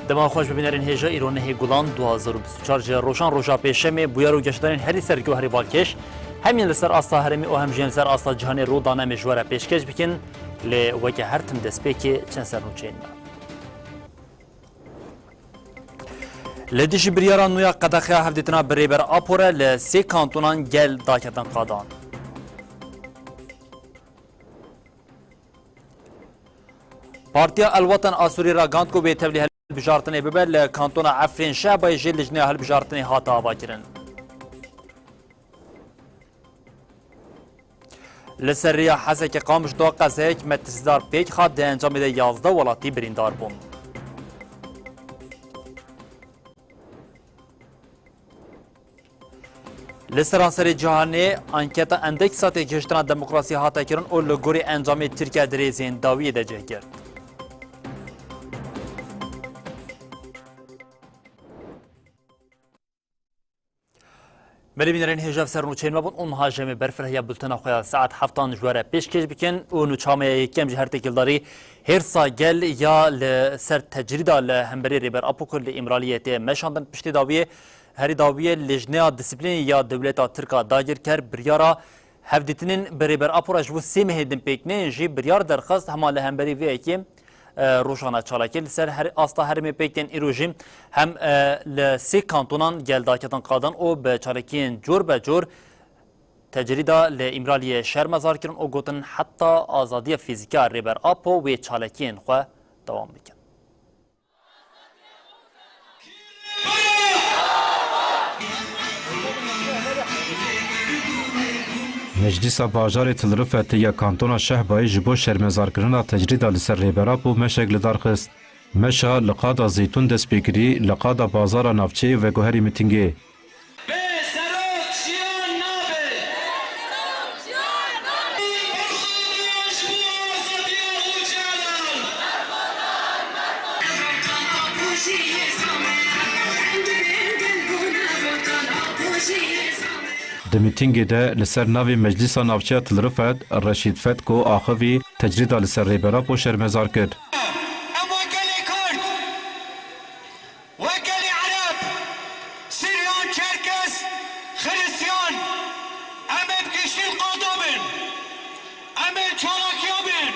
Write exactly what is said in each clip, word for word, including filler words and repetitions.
Dema xweş bibînerên hêja, îro nehê Gulan du hazar û bîst û çar ji rojan roja pêşemê, bûyer û geşedanên herî ser guherî balkêş, hem yên li ser asta herêmê û hem jî yên li ser asta cîhanê rû dane em ê ji we re pêşkêş bikin, lê weke her tim destpêkê çend sernûçeyên me. Li dijî biryara nû ya qedexeya hevdîtina bi Rêber Apo re li sê kantonan gel daketin qadan. Partiya El Watan a Sûrî ragihand ku bê tevlî hilbijartinê bibe, li kantona Efrîn Şehbayê jî lijneya hilbijartinê hate avakirin. Li ser rêya Hesekê Qamişlo qezayek metirsîdar pêk hat, di encamê de yazdeh welatî birîndar bûn. Li seranserê cîhanê anketa Endeksa Têgihiştina Demokrasiyê hate kirin û li gorî encamê Tirkiye di rêzên dawiyê de cih girt. Belê bînerên hêja, ev ser nûçeyên me bûn û niha jî em ê berfireh ya bultena xwe ya saet heftan ji we re pêşkêş bikin û nûça me ya yekem jî her têkildarî hêrsa gel ya li ser tecrîda li hemberî Rêber Apo ku li Îmraliyê tê meşandin piştî dawiyê. Herî dawiyê Lijneya Disiplînê ya dewleta Tirk a dagirker biryara hevdîtinên bi Rêber Apo re ji bo sê mehê din pêk neyên jî biryar derxist, hema li hemberî vê yekê, e, rojane çalakiyê li ser her, asta herêmê pêk tên. Îro jî hem, e, li sê kantonan gel daketin qadan û bi çalakiyên cor be cor tecrîda li Îmraliyê şermezar kirin û gotin heta azadiya fîzîkî ya Rêber Apo wê çalakiyên xwe dewam bikin. Meclîsa Bajarê Til Rifetê ya Kantona Şehbayê ji bo şermezarkirina tecrîda li ser Rêber Apo meşek li dar xist. Meşa li qada Zeytûn dest pê kirî, li qada bazara navçeyê veguherî mîtîngê. Bê serok jiyan nabe. Di mîtîngê de li ser navê Meclîsa Navçeya Til Rifet, Reşîd Fetko axivî tecrîda li ser Rêber Apo şermezar kir. Em wek gelê Kurd, wek gelê Ereb, Siryan, Çerkes, Xiristiyan, em ê bi giştî li qada bin. Em ê li çalakiya bin.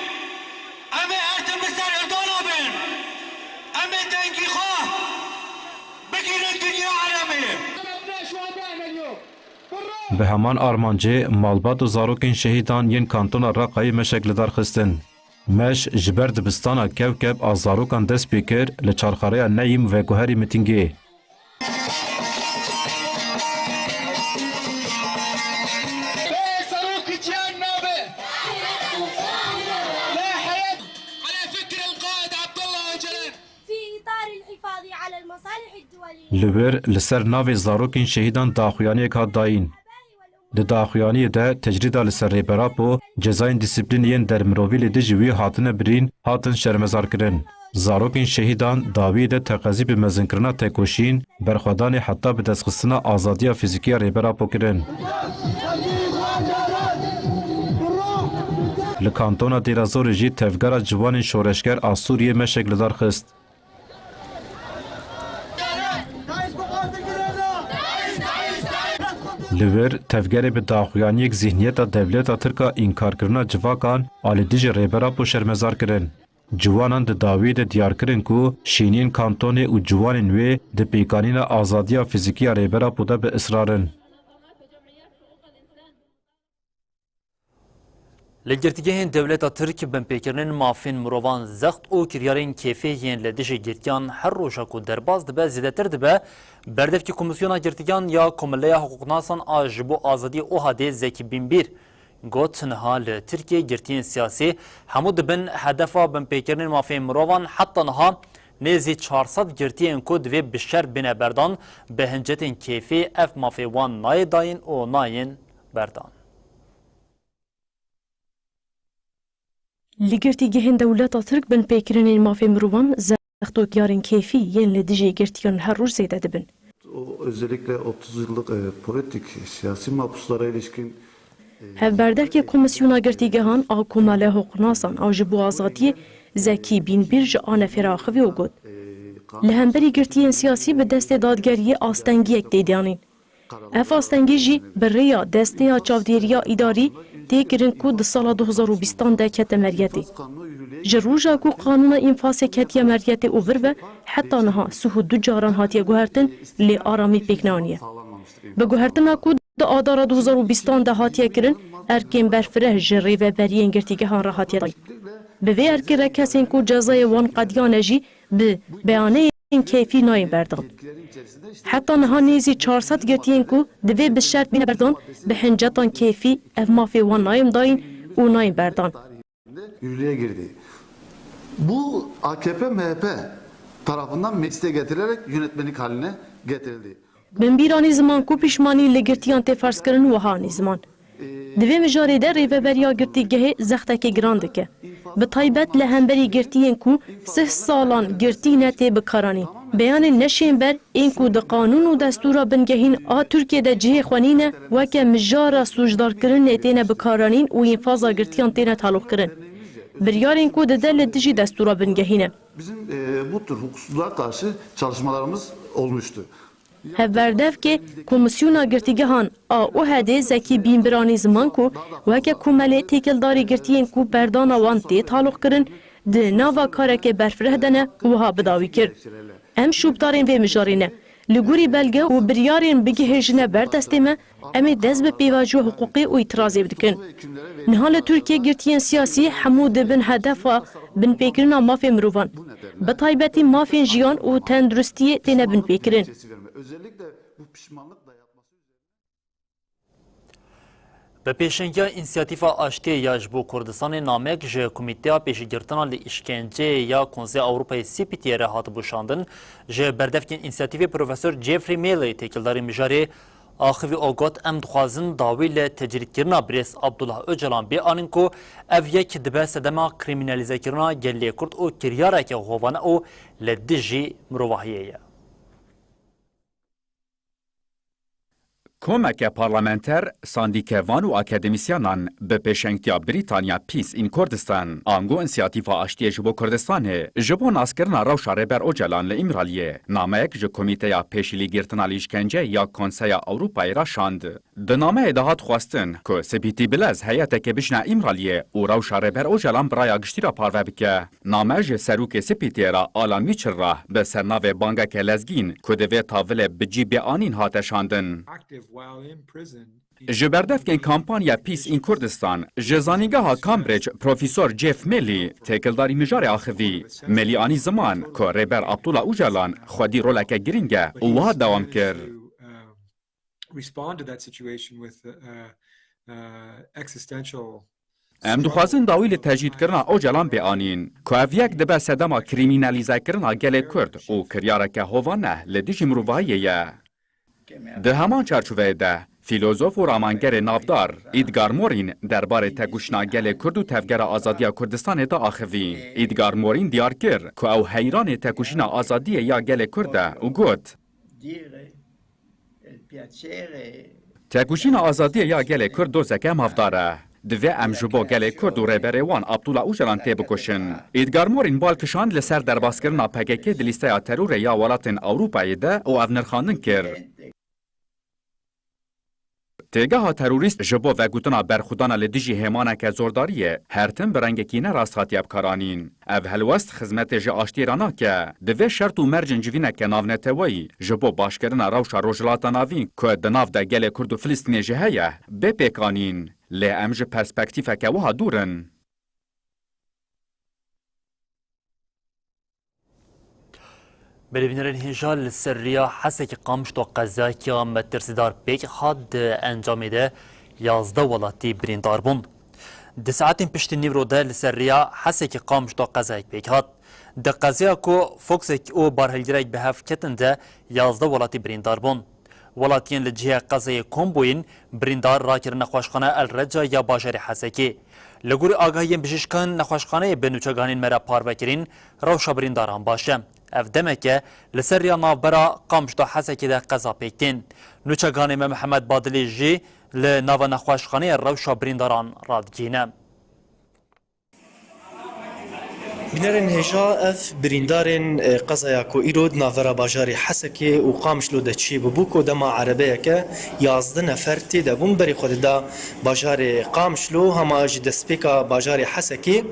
Em ê her tim li ser hildana bin. Em ê dengî xwe bigihînin dinya Erebê. Bi heman armancê malbat û zarokên şehîdan yên kantona Reqayê meşek li dar xistin. Meş ji ber dibistana Kewkeb a zarokan dest pê kir, li çarxareya Neyîm veguherî mîtîngê. في إطار الحفاظ على المصالح الدولية. Li wir li ser navê zarokên şehîdan daxuyaniyek hat dayîn. Di daxuyaniyê de tecrîda li ser Rêber Apo, cezayên dîsiplînê yên dermirovî li dijî wî hatine birîn, hatin şermezarkirin. Zarokên şehîdan dawiyê de teqezî bi mezinkirina tekoşîn, berxwedanê heta bi destxistina azadiya fîzîkî ya Rêber Apo kirin. Li kantona Dêrazorê jî tevgera ciwanên şoreşger a Sûriyê meşek li dar xist. Li wir tevgerê bi daxuyaniyek zîhniyeta dewleta Tirk a înkarkirina civakan a li dijî Rêber Apo şermezar kirin. Ciwanan di dawiyê de diyar kirin ku şêniyên kantonê û ciwanên wê di pêkanîna azadiya fîzîkî ya Rêber Apo de bi israr in. Li girtîgehên dewleta Tirk binpêkirinên mafên mirovan zext û kiryarên kêfê yên li dijî girtiyan her roja ku derbas dibe zêdetir dibe. Berdevkî Komîsyona Girtiyan ya Komeleya Hiqûqnasan a ji bo Azadiyê OHADê Zekî Bînbîr got, niha li Tirkiyê girtiyên siyasî hemû dibin hedefa binpêkirinên mafên mirovan, heta niha nêzî çar sed girtiyên ku divê bi şert bêne berdan, bi hincetên kêfê ev mafê wan nayê dayîn û nayên berdan. Li girtîgehên dewleta Tirk binpêkirinên mafê mirovan zext û kiryarên kêfî yên li dijî girtiyan her roj zêde dibin. O özellikle otuz yıllık, e, politik siyasi mahpuslara ilişkin, e, Hevberdevkê Komîsyona Girtîgehan a Komeleya Hiqûqnasan a ji bo Azadiyê Zekî Bînbîr ji A N F'ê re axivî û got, Li hemberî girtiyên siyasî bi destê dadgeriyê astengiyek tê danîn. Ev astengî jî bi rêya Desteya Çavdêriya Îdarî tê kirin ku di sala du hezar û bîstan de kete meriyetê. Ji roja ku qanûna înfasê ketiye meriyetê û vir ve heta niha sih û du caran hatiye guhertin, lê aramî pêk neaniye. Bi guhertina ku di Adara du hezar û bîstan de hatiye kirin, erkên berfireh ji rêveberiyên girtîgehan re hatiye dayîn. Bi vê erkê re kesên ku cezayê wan qediyane jî bi beyaneyên keyfî nayên berdan. Heta niha nêzî çar sed girtiyên ku divê bi şert bîne berdan, bi hincetan keyfî ev mafê wan nayên dayîn û nayên berdan. Yürürlüğe girdi. Bu A K P M H P tarafından meclise getirilerek yönetmelik haline getirildi. Binbîranî ziman ku pişmanî li girtiyan tê ferzkirin wiha anî ziman. Di vê mijarê de rêveberiya girtîgehê zextekê giran dike. Bi taybet li hemberî girtiyên ku sih salan girtî ne tê bikaranîn. Beyanên neşênber ên ku di qanûn û destûra bingehîn a Tirkiyê de cihê xwe nîne, weke mijara sûcdarkirinê têne bikaranîn û înfaza girtiyan têne taloqkirin. Biryarên ku dide li dijî destûra bingehî ne. Bizim, e, bu tür hukuksuzluğa karşı çalışmalarımız olmuştu. Hevberdevkê Komîsyona Girtîgehan a U H D'ê Zekî Bînbir anî ziman ku weke komelê têkildarî girtiyên ku berdana wan tê taloqkirin, di nava karekê berfireh de ne, wiha bi dawî kir. Em şûbdarên vê mijarê ne. Li gorî belge û biryarên bigihêjine ber destê me, em ê dest bi pêvajoya hiqûqî û îtirazê bikin. Niha li Tirkiyê girtiyên siyasî hemû dibin hedefa binpêkirina mafên mirovan. Bi taybetî mafên jiyan û tenduristiyê têne binpêkirin. Bi pêşengiya Însiyatîfa Aştiyê ya ji bo Kurdistanê nameyek ji Komîteya Pêşîgirtina li Îşkenceyê ya Konseya Ewropayê C P T'ê re hatibû şandin. Ji berdevkên însiyatîvê Profesor Jeffrey Malley têkildarî mijarê axivî û got, em dixwazin dawî li tecrîdkirina birêz Abdullah Ocalan bê anîn ku ev yek dibe sedema krîmînalîzekirina gelê Kurd û kiryareke hovane û li dijî mirovahiyê ye. Komeke parlamenter, sandîkevan û akademîsyenan bi pêşengtiya Britanya Peace in Kurdistan, ango Însiyatîfa Aştiyê ji bo Kurdistanê, ji bo naskirina rewşa Rêber Ocalan li Îmraliyê, nameyek ji Komîteya Pêşîlîgirtina li Îşkence ya Konseya Ewropayê re şand. Di nameyê de hat xwestin ku C P T Bilez heyeteke bişîne Îmraliyê û rewşa Rêber Ocalan bi raya giştî re parve bike. Name ji serokê C P T'ê re Alan Mitchell re bi sernavê Bangeke Lezgîn ku divê tavilê bi cî bê anîn hate şandin. Ji berdevkên kampanya Peace in Kurdistan, ji Zanîngeha Cambridge Profesor Jeff Malley têkildarî mijarê axivî. Malley anî ziman ku Rêber Abdullah Ocalan xwedî roleke girîng e û wiha dewam kir. Respond to that situation with, uh, uh, existential Em dixwazin dawî li tecrîdkirina Ocalan bê anîn, ku ev yek dibe sedema krîmînalîzekirina gelê Kurd û kiryareke hovane li dijî mirovahiyê ye. Di heman çarçoveyê de, fîlozof û ramangerê navdar Îdgar Morîn derbarê tekoşîna gelê Kurd û Tevgera Azadiya Kurdistanê de axivî. Îdgar Morîn diyar kir ku ew heyranê tekoşîna azadiyê ya gelê Kurd e û got, Tekoşîna azadiyê ya gelê Kurd dozeke mafdar e. Divê em ji bo gelê Kurd û rêberê wan Abdullah Ocalan têbikoşin. Îdgar Morîn bal kişand li ser derbaskirina P K K di lîsteya terorê ya welatên Ewropayê de û ev nirxandin kir. Têgeha terorîst ji bo vegotina berxwedana li dijî hêmaneke zordariyê her tim bi rengekî ne rast hatiye bikaranîn. Ev helwest xizmetê ji aştiyê re nake. Divê şert û mercên civîneke navneteweyî ji bo başkirina rewşa Rojhilata Navîn ku di nav de gelê Kurd û Filistînê jî heye, bê pêkanîn. Lê em ji perspektîfeke wiha dûr in. Birêvînerên hêja li ser riya Hesekê Qamişlo qezayeke metirsîdar pêk hat, di encamê de yazdeh welatî birîndar bûn. Di saetên piştî nîvro de li ser riya Hesekê Qamişlo qezayek pêk hat. Di qezaya ku Foxek û barhilgirek bi hev ketin de yazdeh welatî birîndar bûn. Welatiyên li cihê qezayê kom bûyîn, birîndar rakirin nexweşxaneya El Reca ya bajarê Hesekê. Li gorî agahiyên bijîşkan, nexweşxaneyê bi nûçeganên me re parve kirîn, rewşa birîndaran baş e. Ev demek e, li ser riya navbera Qamişlo Hesekê de qeza pêk tên. Nûçeganê me Mihemed Badilî jî li nava nexweşxaneyê rewşa birîndaran radigihîne. Bînerên hêja, ev birîndarên, e, qezaya ku îro di navbera bajarê Hesekê û Qamişlo de çêbûbû, ku dema erebeyeke yazdeh nefer tê de bûn, berê xwe dida bajarê Qamişlo, hema ji destpêka bajarê Hesekê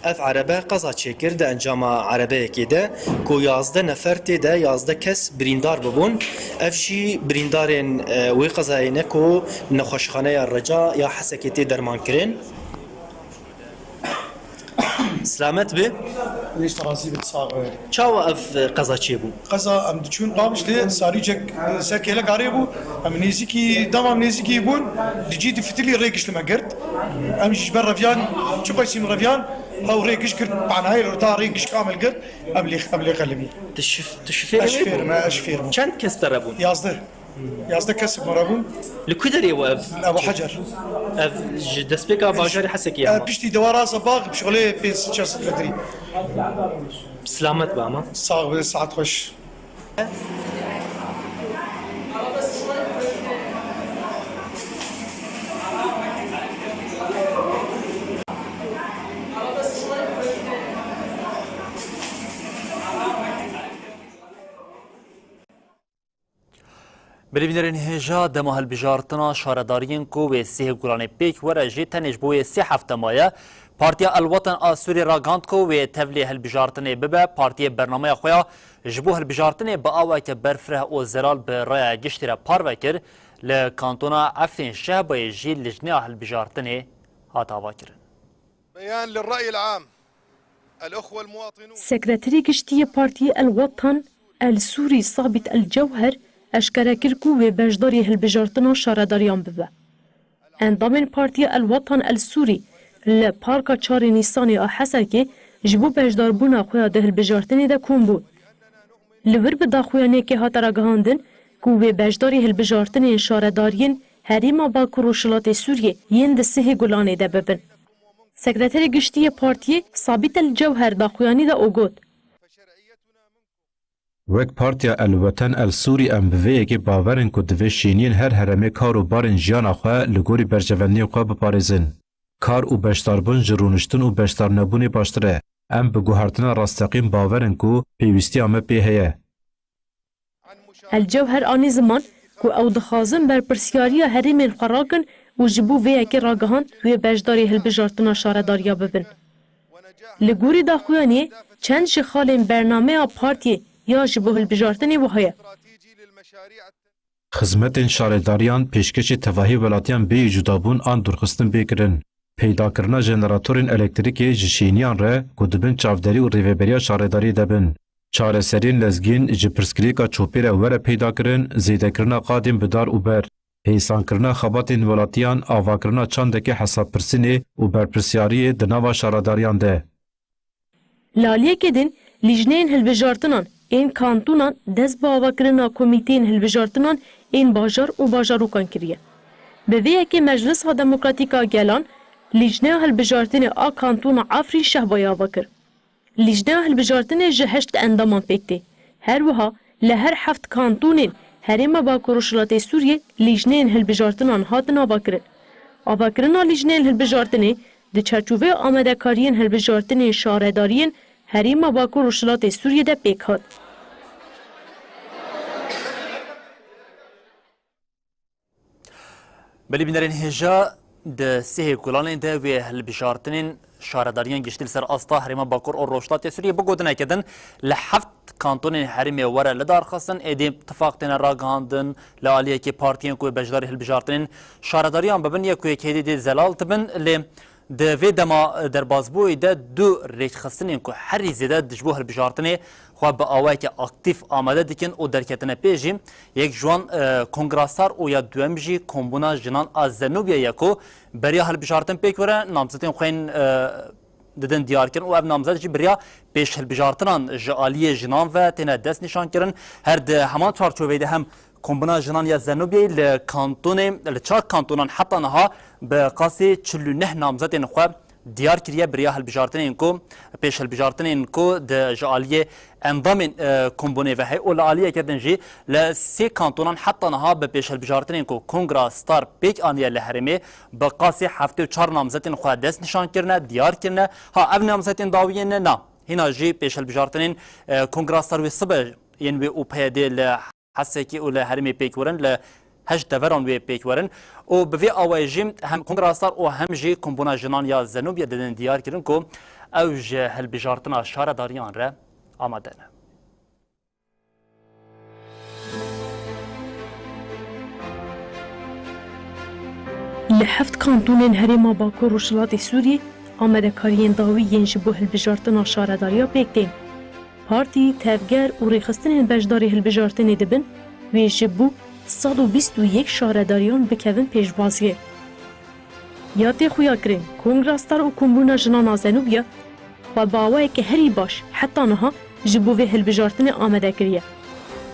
ev erebe qeza çêkir. Di encama erebeyekê de ku yazdeh nefer tê de, yazdeh kes birîndar bibûn. Ev jî birîndarên, e, wê qezayê ne ku nexweşxaneya Reca ya Hesekê tê dermankirin. Selamet be. Lêş te razî bit, sax be. Çawa ev qeza çêbû? Qeza em diçûn Qamişlê, sarîcek ser kêleka rê bû. Em nêzîkî, dema em nêzîkî bûn, di cî difitilî rê giş li me girt. Em jî ji ber reviyan, çi qasî min reviyan, hew rê giş girt, panayê li ta rê giş kamil girt. Em lê, em lê xelimî. Tu şif-, tu şifêrê Ez wê bû? Şifêr me, ez şifêr bû. Çend kes te re bûn? Yazdeh. Yazdeh kes me re bûn. Li ku derê bû ev? Ebu Hecer. Ev ji destpêka bajarê Hesekê ye. Ev piştî dewara Zebax, bi şixulê pênc sed şeş sed metrî. Silamet be ama. Sağ be, saet xweş. Belê bînerên hêja, dema hilbijartina şaredariyên ku wê sêh Gulanê pêk were jî tenê ji bo wê sê hefte maye. Partiya El Watan a Sûriyê ragihand ku wê tevlî hilbijartinê bibe. Partiyê bernameya xwe ya ji bo hilbijartinê bi aweke berfireh û zelal bi raya giştî re parve kir. Li kantona Efrîn Şehbayê jî lijneya hilbijartinê hat avakirin. بيان للرأي العام. الأخوة المواطنون. Sekreterê Giştî yê Partiyê El Watan El Sûrî Sabît El Cewher eşkere kir ku wê beşdarî hilbijartina şaredariyan bibe. Endamên Partiya El Watan El Sûrî li Parka Çarê Nîsanê a Hesekê ji bo beşdarbûna xwe ya di hilbijartinê de kom bûn. Li wir bi daxuyaniyekê hate ragihandin ku wê beşdarî hilbijartinên şaredariyên Herêma Bakur Rojhilatê Sûriyê yên di sihê Gulanê de bibin. Sekreterê Giştî yê partiyê Sabît El Cewher daxuyanî da û got, Wek Partiya El Weten El Sûrî em bi vê yekê bawer in ku divê şêniyên her heremê kar û barên jiyana xwe li gorî berjewendiyên xwe biparêzin. Kar û beşdarbûn ji rûniştin û beşdarnebûnê baştir e. Em bi guhertina rasteqîn bawer in ku pêwîstiya me pê heye. El Cewher anî ziman ku ew dixwazin berpirsiyariya herêmên xwe rakin û ji bo vê yekê ragihand wê beşdarî hilbijartina şaredariya bibin. Li gorî daxuyaniyê çend ji xalên bernameya partiyê ya ji bo hilbijartinê wiha ye. Xizmetên şaredariyan pêşkêşî tevahî welatiyan bêyî cudabûn an dûrxistin bê kirin. Peydakirina jeneratorên elektrîkê ji şêniyan re ku di bin çavderî û rêveberiya şaredariyê de bin. Çareseriyên lezgîn ji pirsgirêka çopê re were peydakirin, zêdekirina qadên bi dar û ber, hêsankirina xebatên welatiyan, avakirina çandekê hesabpirsinê û berpirsyariyê di nava şaredariyan de. Li aliyekê din, lîjneyên hilbijartinan ên kantonan dest bi avakirina komîteyên hilbijartinan ên bajar û bajarûkan kiriye. Bi vê yekê Meclisa Demokratîk a Gelan lîjneya hilbijartinê a kantona Efrîn Şehbayê ava kir. Lîjneya hilbijartinê ji heşt endaman pêk tê. Her wiha li her heft kantonên Herêma Bakur Rojhilatê Sûriyê lîjneyên hilbijartinan hatin avakirin. Avakirina lîjneyên hilbijartinê di çarçoveya amadekariyên hilbijartinên şaredariyên Herêma Bakur Rojhilatê Sûriyê de pêk hat. Belê bînerên hêja, di sihê Gulanê de wê hilbijartinên şaredariyên giştî li ser asta Herêma Bakur û Rojhilatê Sûriyê bi gotineke din li heft kantonên herêmê were lidarxistin. Êdî tifaq têne ragihandin li aliyekê partiyên ku wê beşdarî hilbijartinên şaredariyan bibin, yek ku yek êdî dê zelal dibin, lê Di vê dema derbazbûyî de du rêkxistinên ku herî zêde ji bo hilbijartinê xwe bi awayeke aktîf amade dikin û derketine pê jî, yek ji wan, e, Kongra Star û ya duyem jî Kombûna Jinan a Zenobiyê ye ku beriya hilbijartin pêk were, namzetên xwe yên, e, didin diyarkirin û ev namzet jî beriya pêşhilbijartinan ji aliyê jinan ve têne destnîşankirin. Her di heman çarçoveyê de hem Kombûna Jinan ya Zenobiyê li kantonê, li çar kantonan heta niha bi qasî çil û neh namzetên xwe diyar kiriye, beriya hilbijartinên ku, pêş hilbijartinên ku di ji aliyê endamên, e, kombûnê ve heye û li aliyeke din jî li sê kantonan heta niha bi pêş hilbijartinên ku Kongra Star pêk aniye li herêmê bi qasî heftê û çar namzetên xwe dest nîşan kirine, diyar kirine. Ha, ev namzetên dawiyê ne, na. Hîna jî pêşhilbijartinên, e, Kongra Star wê sibe yên wê û P Y D li Hesekê û li herêmê pêk werin, li heşt deveran wê pêk werin û bi vê awayê jî hem Kongra Star û hem jî Kombûna Jinan ya Zenobya didin diyar kirin ku ew ji hilbijartina şaredariyan re amade ne. Li heft kantonên Herêma Bakur Rojhilatê Sûriyê amadekariyên dawî yên ji bo hilbijartina şaredariya pêk tên. Partî, tevger û rêxistinên beşdarî hilbijartinê dibin, wê ji bo sed û bîst û yek şaredariyan bikevin pêşbaziyê. Ya tê xuyakirin, Kongra Star û Kombûna Jinan a Zenobya xwe bi awayeke herî baş heta niha ji bo vê hilbijartinê amade kiriye.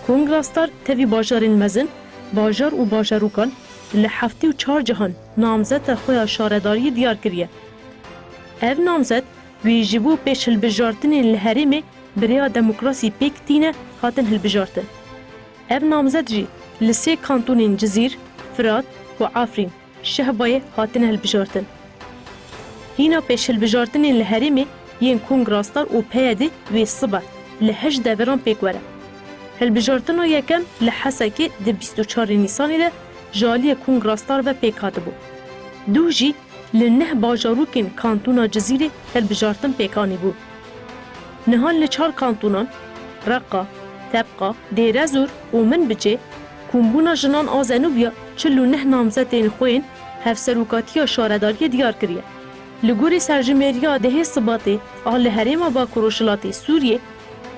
Kongra Star tevî bajarên mezin, bajar û bajarûkan li heftê û çar cihan namzeta xwe ya şaredariyê diyar kiriye. Ev namzet wê ji bo pêşhilbijartinên li herêmê bi rêya demokrasî pêk tîne hatin hilbijartin. Ev namzet jî li sê kantonên Cizîr, Firat û Efrîn Şehbayê hatine hilbijartin. Hîna pêşhilbijartinên li herêmê yên Kongra Star û P Y D wê sibe li heşt deveran pêk were. Hilbijartina yekem li Hesekê di bîst û çarê Nîsanê de ji aliyê Kongra Star ve pêk hatibû. Dû jî li neh bajarokên Kantona Cizîrê hilbijartin pêk anîbû. Niha li çar kantonan, Reqa, Tebqa, Dêrezor û Minbicê, Kombûna Jinan a Zenobya çil û neh namzetên xwe yên hevserokatiya şaredariyê diyar kiriye. Li gorî serjimêriya dehê Sibatê a li Herêma Bakur Rojhilatê Sûriyê,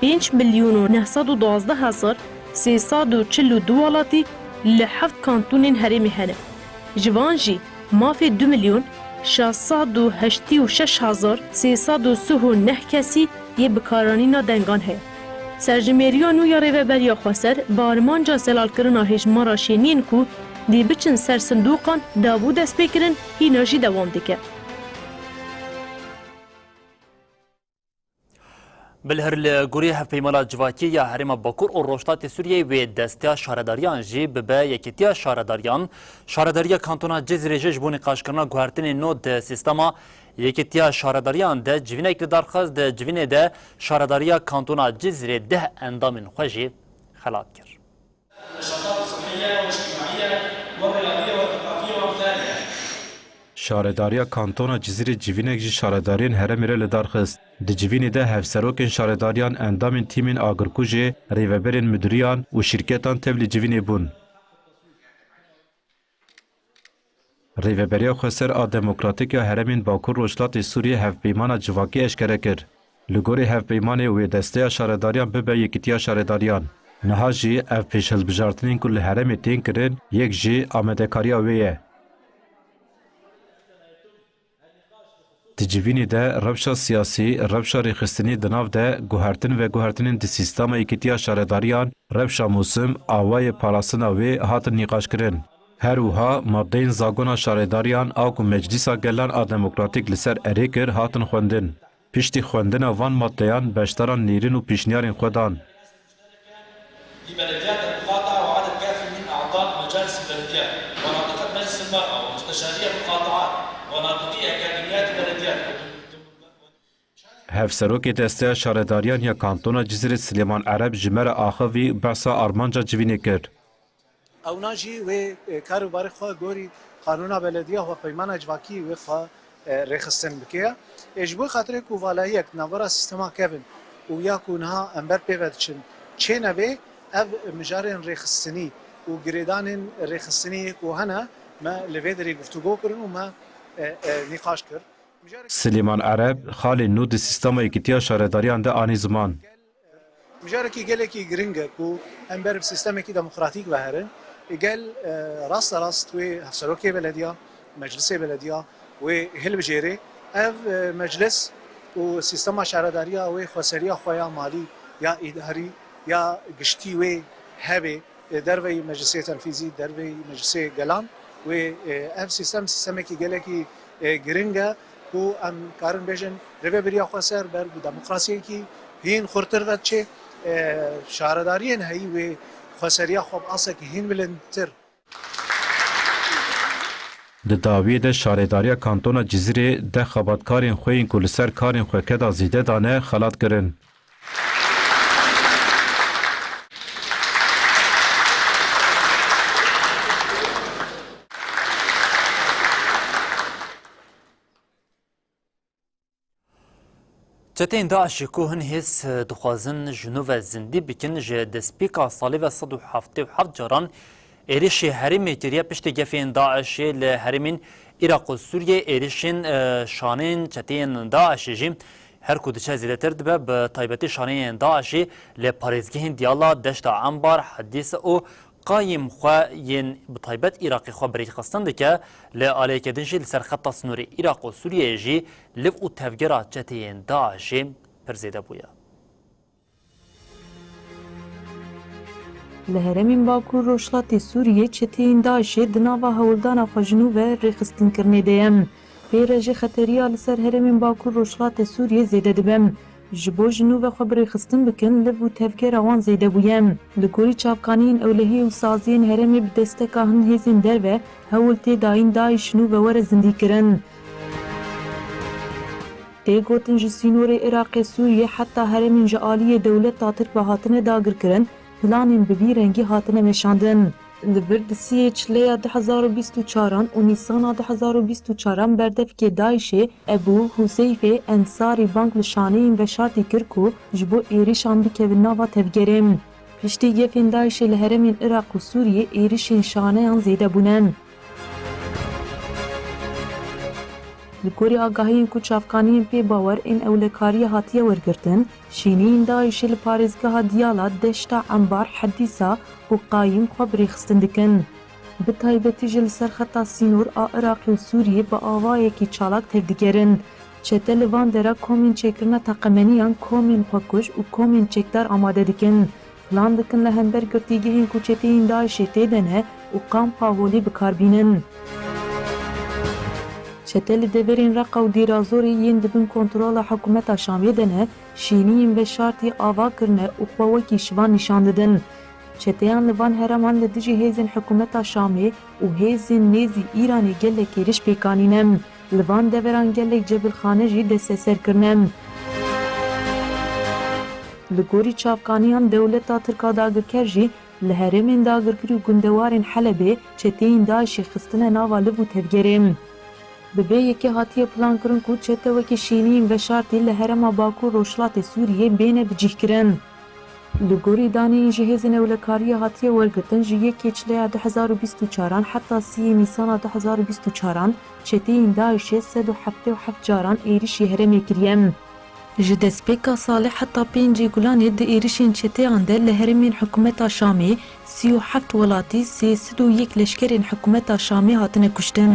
pênc milyon û neh sed û duwazdeh hezar sê sed û çil û du welatî li heft kantonên herêmê hene. Ji van jî mafê du milyon şeş sed û heştê û şeş hezar sê sed û sih û neh kesî yê bikaranîna dengan heye. Serjimêriya nû ya Rêveberiya Xweser bi armanca zelalkirina hêjmara şêniyên ku dê biçin ser sindoqan dabû destpêkirin hîna jî dewam dike. Bilhir li gorî Hevpeymana Civakî ya Herêma Bakur û Rojhilatê Sûriyeyê wê desteya şaredariyan jî bibe Yekîtiya Şaredariyan. Şaredariya Kantona Cizîrê jî ji bo nîqaşkirina guhertinên nû di sîstema Yekîtiya Şaredariyan de civînek li dar xist. Di civînê de Şaredariya Kantona Cizîrê deh endamên xwe jî xelat kir. النشاطات الصحية والاجتماعية والرياضية والثقافية وأمثالها. Şaredariya Kantona Cizîrê civînek ji şaredariyên herêmê re li dar xist. Di civînê de hevserokên şaredariyan, endamên tîmên agirkujê, rêveberên mudiriyan û şîrketan tevlî civînê bûn. Rêveberiya Xweser a Demokratîk ya Herêmên Bakur Rojhilatê Sûriyê hevpeymana civakî eşkere kir. Li gorî hevpeymanê wê desteya şaredariyan bibe Yekîtiya Şaredariyan. Niha jî ev pêşhilbijartinên ku li herêmê tên kirin, yek jî amadekariya wê ye. Di civînê de rewşa siyasî, rewşa rêxistinî di nav de guhertin veguhertinên di sîstema Yekîtiya Şaredariyan, rewşa mûsim, awayê parastina wê hatin nîqaşkirin. Her wiha maddeyên zagona şaredariyan a ku Meclîsa Gelan a Demokratîk li ser erê kir hatin xwendin. Piştî xwendina van maddeyan beşdaran nêrîn û pîşniyarên xwe dan. لبلديات المقاطعة وعدد كافي من أعضاء مجالس البلديات وناطقة مجلس المرأة ومستشاري المقاطعات وناطقي أكاديميات البلديات. Hevserokê Desteya Şaredariyan ya Kantona Cizîrê Silêman Ereb ji me re axivî behsa armanca civînê kir. Ewna jî wê, e, kar û barê xwe gorî Qanûna Belediya û Hevpeymana Civakî wê xwe, e, rêxistin bike. Ê, ji bo xatirê ku valayiyek di navbera sîstema kevin û ya ku niha em ber pê ve diçin çê nebe, ev mijarên rêxistinî û girêdanên rêxistinî yê ku hene, me li vê derê guftûgo kirin û me, e, e, nîqaş kir. Mijarek Silêman Ereb, xalên nû di sîstema Yekîtiya Şaredariyan de anî ziman. Mijarekî gelekî giring e ku em ber bi sîstemekî demokratîk ve herin. Gel, e, rasterast wê hevserokê belediya, meclisê belediya wê hilbijêrê. Ev, e, meclis û sîstema şaredariya wê xweseriya xwe ya malî, ya îdarî, ya giştî wê hebe, e, derveyî meclisê tenfîzî, derveyî meclisê gelan wê, e, ev sîstem sîstemekî gelekî, e, giring e. Ku em karin bêjin rêvebiriya xweser ber bi demokrasiyekî hîn xurtir ve diçe, e, şaredariyên heyî wê xweseriya xwe bi asekî hîn bilindtir. Di dawiyê de şaredariya kantona Cizîrê deh xebatkarên xwe yên ku li ser karên xwe keda zêde dane xelat kirin. Çeteyên DAIŞê ku hin hêz, e, dixwazin ji nû ve zindî bikin, ji destpêka salê ve sed û heftê û heft caran êrişê herêmê kiriye. Piştî gefên DAIŞê li herêmên Iraq û Sûriyê, êrişên, e, şaneyên çeteyên DAIŞê jî her ku diçe zêdetir dibe, bi taybetî şaneyên DAIŞê li parêzgehên Diyala, Deşta Embar, Hedîse û Qayîm xwe yên bi taybet Iraqê xwe bi rêxistin dike, li aliyeke din jî li ser xeta sînorê Iraq û Sûriyeyê jî liv û tevgera çeteyên DAIŞê pir zêde bûye. Li herêmên Bakur Rojhilatê Sûriyê çeteyên DAIŞê di nava hewldana xwe ji nû ve rêxistinkirinê de ye. Pê re jî xeteriya li ser herêmên Bakur Rojhilatê Sûriyê zêde dibe. Ji bo ji nû ve xwe bi rêxistin bikin, liv û tevgera wan zêde bûye. Li gorî çavkaniyên ewlehiyê û saziyên herêmê bi desteka hin hêzên derve hewl tê dayîn DAIŞ ji nû ve were zindîkirin. Tê gotin ji sînorê Iraqê Sûriyê heta herêmên ji aliyê dewleta Tirk ve hatine dagirkirin, planên bi vî rengî hatine meşandin. Li vir di siyê Çileya du hezar û bîst û çaran û Nîsana du hezar û bîst û çaran berdevkê DAIŞê Ebû Huseyfê Ensarî bang li şaneyên veşartî kir ku ji bo êrişan bikevin nava tevgerê. Piştî gefên DAIŞê li herêmên Iraq û Sûriyê êrişên şaneyan zêde bûne. Li gorî agahiyên ku çavkaniyên pê bawer ên ewlekariyê hatiye wergirtin, şêniyên DAIŞê li parêzgeha Diyala, Deşta Embar, Hedîsa û Qayîm xwe bi rêxistin dikin. Bi taybetî jî li ser xeta sînor a Iraqê û Sûriyê bi avayekî çalak tevdigerin. Çete li van dera komên çêkirina teqemeniyan, komên xwekuj û komên çekdar amade dikin. Plan dikin li hember girtîgehên ku çeteyên DAIŞê tê de ne û kampa holê bi kar bînin. Çete li deverên Reqa û Dêrazorê yên di bin kontrola hikûmeta Şamê de ne, şêniyên veşartî ava kirine û xwe wekî şivan nîşan didin. Çeteyan li van herêman li dijî hêzên hikûmeta Şamê û hêzên nêzî Îranê gelek êriş pêk anîne. Li van deveran gelek cebilxane jî desteser kirine. Li gorî çavkaniyan, dewleta Tirk a dagirker jî li herêmên dagirkirî û gundewarên Helebê çeteyên DAIŞê xistine nava liv û tevgerê. Bi vê yekê hatiye plankirin ku çete wekî şêniyên veşartî li herêma Bakur Rojhilatê Sûriyê bêne bicîhkirin. Li gorî daneyên ji hêzên ewlekariyê hatiye wergirtin, ji yekê Çileya du hezar û bîst û çaran heta sîyê Nîsana du hezar û bîst û çaran çeteyên DAIŞê sed û heftê û heft caran êrişî herêmê kiriye. Ji destpêka salê heta pêncê Gulanê di êrişên çeteyan de li herêmên hikûmeta Şamê sî û heft welatî, sê sed û yek leşkerên hikûmeta Şamê hatine kuştin.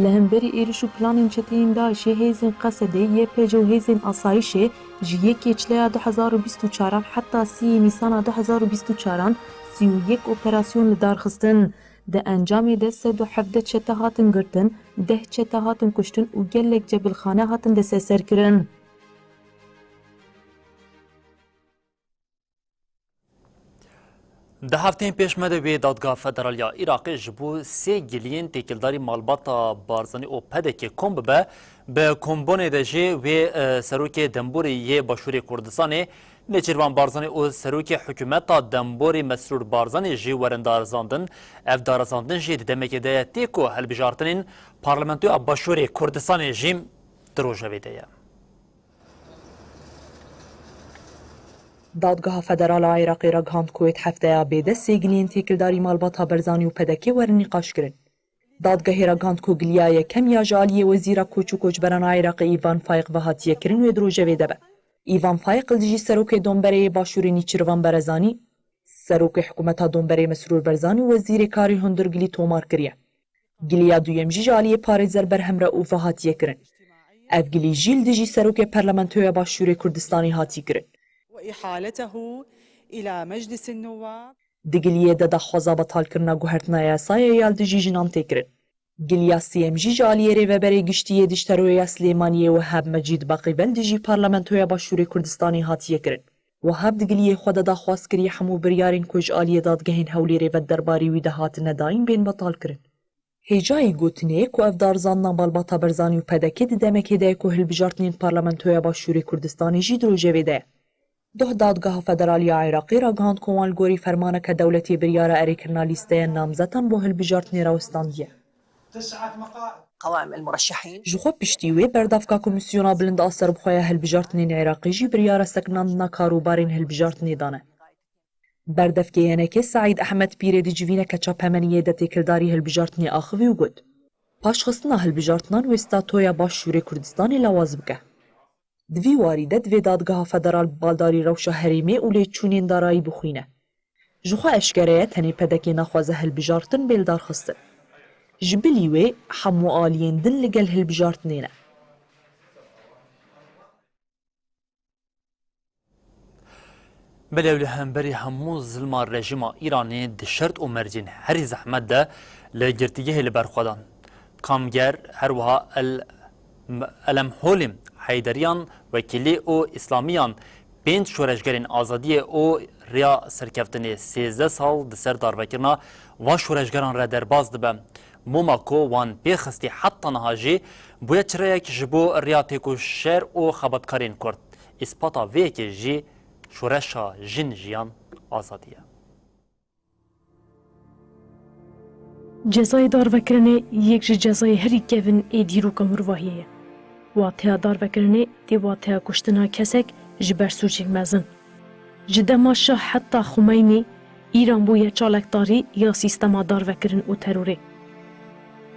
Li hemberî êriş û planên çeteyên DAIŞê hêzên Qesedê, Y P G û hêzên asayişê ji yekê Çileya du hezar û bîst û çaran heta sîyê Nîsana du hezar û bîst û çaran sî û yek operasyon li dar xistin. Di encamê de sed û hevdeh çete hatin girtin, deh çete hatin kuştin û gelek cebilxane hatin desteserkirin. Di hefteyên pêş me de wê Dadgeha Federal ya Iraqê ji bo sê giliyên têkildarî malbata Barzanî û P D K'ê kom bibe, bi kombûnê de jî wê, e, serokê Demborê yê Başûrê Kurdistanê, Nêçîrvan Barzanî û serokê hikûmeta Demborê Mesrûr Barzanî jî werin darizandin. Ev darizandin jî di demekê de ye tê ku hilbijartinên Parlamentoya Başûrê Kurdistanê jî di rojevê de ye. Dadgeha Federal a Iraqê ragihand ku wê di hefteya bê de sê giliyên têkildarî malbata Barzanî û P D K'ê werin nîqaşkirin. Dadgehê ragihand ku giliya yekem ya ji aliyê Wezîra Koç û Koçberan a Iraqê Îvan Faiq ve hatiye kirin wê di rojevê de be. Îvan Faiq li dijî serokê Donberê yê Başûrê Nîçirvan Berezanî, serokê hikûmeta Donberê Mesrûr Barzanî û wezîrê karê hundir gilî tomar kiriye. Giliya duyem jî ji aliyê parêzer Berhem Reûf ve hatiye kirin. Ev gilî jî li dijî serokê Parlamentoya Başûrê Kurdistanê hatî kirin. وإحالته إلى مجلس النواب. Di giliyê de daxwaza betalkirina guhertina yasayê ya li dijî jinan tê kirin. Giliya sêyem jî ji aliyê Rêveberê Giştî yê Dişteroyê ya Silêmaniyê Wehab Mecîd Baqî ve li dijî Parlamentoya Başûrê Kurdistanê hatiye kirin. Wehab di giliyê xwe de daxwaz kiriye hemû biryarên ku ji aliyê dadgehên Hewlêrê ve derbarî wî de hatine dayîn bên betalkirin. Hêjayî gotinê ye ku ev darzandina malbata Barzanî û P D K di demekê de ye ku hilbijartinên Parlamentoya Başûrê Kurdistanê jî di rojevê de ye. Duh Dadgeha Federal ya Iraqê ragihand ku wan li gorî fermaneke dewletê biryara erêkirina lîsteya namzetan bo hilbijartinê rawistandiye. قوائم المرشحين. Ji xwe piştî wê berdevka Komîsyona Bilind a Serbixwe ya Hilbijartinên Iraqê jî biryara sekinandina karûbarên hilbijartinê dane. Berdevkê Y N K Seîd Ehmed Pîrê di civîneke çapemeniyê de têkildarî hilbijartinê axivî û got, paşxistina hilbijartinan wê statoya Başûrê Kurdistanê lawaz bike. Di vî warî de divê dadgeha federal bi baldarî rewşa herêmê û lêçûnên darayî bixwîne. Ji xwe eşkere ye tenê P D K naxwaze hilbijartin bê lidarxistin. Ji bilî wê hemû aliyên din li gel hilbijartinê ne. Belê ew li hemberî hemû zilma rejîma Îranê di şert û mercên herî zehmet de li girtîgehê li ber xwe dan. Kamger, her wiha El, Elemholî, Heyderiyan, Wekîlî û Îslamiyan pênc şoreşgerên azadiyê û riya serkeftinê sêzdeh sal di ser darvekirina van şoreşgeran re derbas dibe. Moma ku wan pê xistî heta niha jî bûye çireyek ji bo riya têkoşer û xebatkarên Kurd. Îspata vê yekê jî şoreşa Jin, Jiyan, Azadî ye. Cezayê darvekirinê yek ji cezayê herî kevin ê dîroka mirovahiyê ye. Wateya darvekirinê tê wateya kuştina kesek ji ber sûcek mezin. Ji dema şah heta Xumeynî, Îran bûye çalekdarî ya sîstema darvekirin û terorê.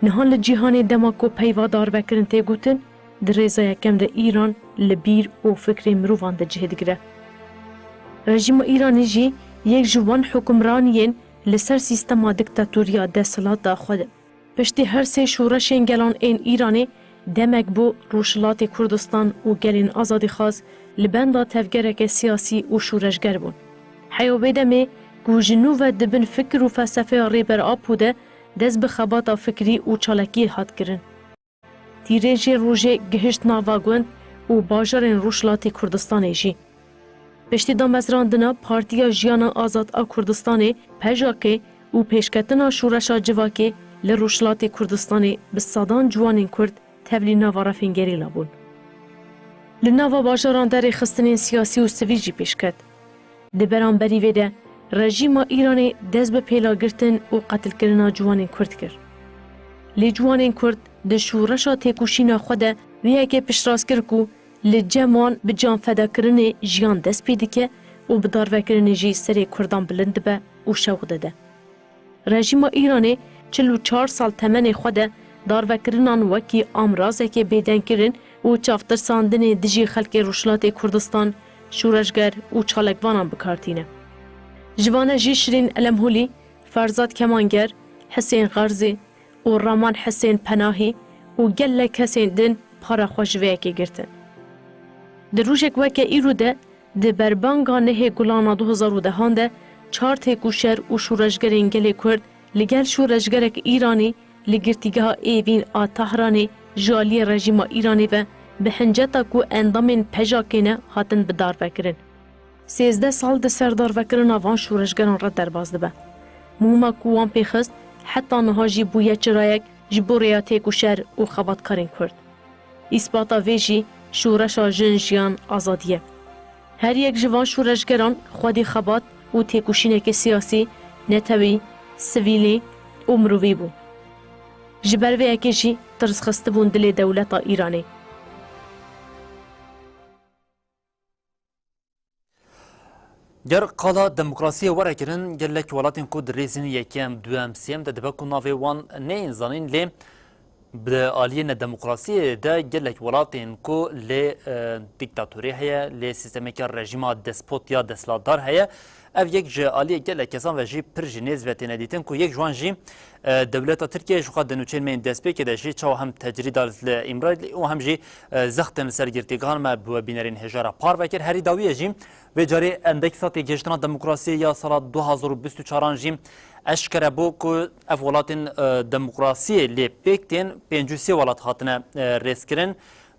Niha li cîhanê dema ku peyva darvekirin tê gotin, di rêza yekem de Îran li bîr û fikrê mirovan de cih digire. Rejîma Îranê jî yek ji wan hukimraniyên li ser sîstema diktatoriya desthilata xwe de. Piştî her sê şoreşên gelan ên Îranê, demek bû Rojhilatê Kurdistan û gelên azadîxwaz li benda tevgereke siyasî û şoreşger bûn. Heya wê demê ku ji nû ve di bin fikir û felsefeya Rêber Apo de dest bi xebata fikrî û çalakiyê hat kirin. Tîrêjê rojê gihişt nava gund û bajarên Rojhilatê Kurdistanê jî. Piştî damezrandina Partiya Jiyana Azad a Kurdistanê, P J K, û pêşketina şoreşa civakê li Rojhilatê Kurdistanê bi sedan ciwanên Kurd tevlî nava refên gerîla bûn. Li nava bajaran de rêxistinên siyasî û sivîl jî pêş ket. Di beramberî vê de rejîma Îranê dest bi pêlagirtin û qetilkirina ciwanên Kurd kir. Lê ciwanên Kurd di şoreşa têkoşîna xwe de vê yekê piştrast kir ku li cem wan bi canfedakirinê jiyan dest pê dike û bi darvekirinê jî serê Kurdan bilind dibe û şewq dide. Rejîma Îranê çil û çar sal temenê xwe de darvekirinan wekî amrazekê bêdengkirin û çavtirsandinê dijî xelkê Rojhilatê Kurdistan, şoreşger û çalakvanan bi kar tîne. Ji vane jî Şirîn Elemholî, Ferzad Kemanger, Hisên Xerzî û Raman Hisên Penahî û gelek kesên din para xwe ji vê yekê girtin. Di rojek weke îro de, di berbanga nehê Gulana du hezar û dehan de çar têkoşer û şoreşgerên gelê Kurd li gel şoreşgerek Îranî li girtîgeha Êvîn a Tehranê ji aliyê rejîma Îranê ve bi hinceta ku endamên P J K'ê ne hatin bidarvekirin. Sêzdeh sal di ser darvekirina van şoreşgeran re derbas dibe. Mûma ku wan pê xist, heta niha jî bûye çirayek ji bo rêya têkoşer û xebatkarên Kurd. Îspata vê jî şoreşa Jin, Jiyan, Azadî ye. Her yek ji van şoreşgeran xwedî xebat û têkoşîneke siyasî, netewî, sivîlî û mirovî bû. Ji ber vê yekê jî tirs xistibûn dilê dewleta Îranê. Ger qala demokrasiyê were kirin, gelek welatên ku di rêzên yekem, duem, sêyem de dibe ku navê wan neyên zanîn, lê bi aliyê nedemokrasiyê de gelek welatên ku lê, e, dîktatorî heye, lê sîstemeke rejîma despot ya desthilatdar heye, ev yek ji aliyê gelek kesan ve jî pir ji nêz ve têne dîtin ku yek ji wan jî, e, dewleta Tirkiye jixwe di nûçeyên me yên destpêkê de jî çawa hem tecrîda li Îmralî û hem jî, e, zextên li ser girtîgehan me bi we bînerên hêja re parve kir. Herî dawiyê jî vê carê Endeksa Têgihiştina Demokrasiyê ya sala du hazar û bîst û çaran jî eşkere bû ku ev welatên, e, demokrasiyê lê pêk tên pêncî û sê welat hatine, e, rêzkirin.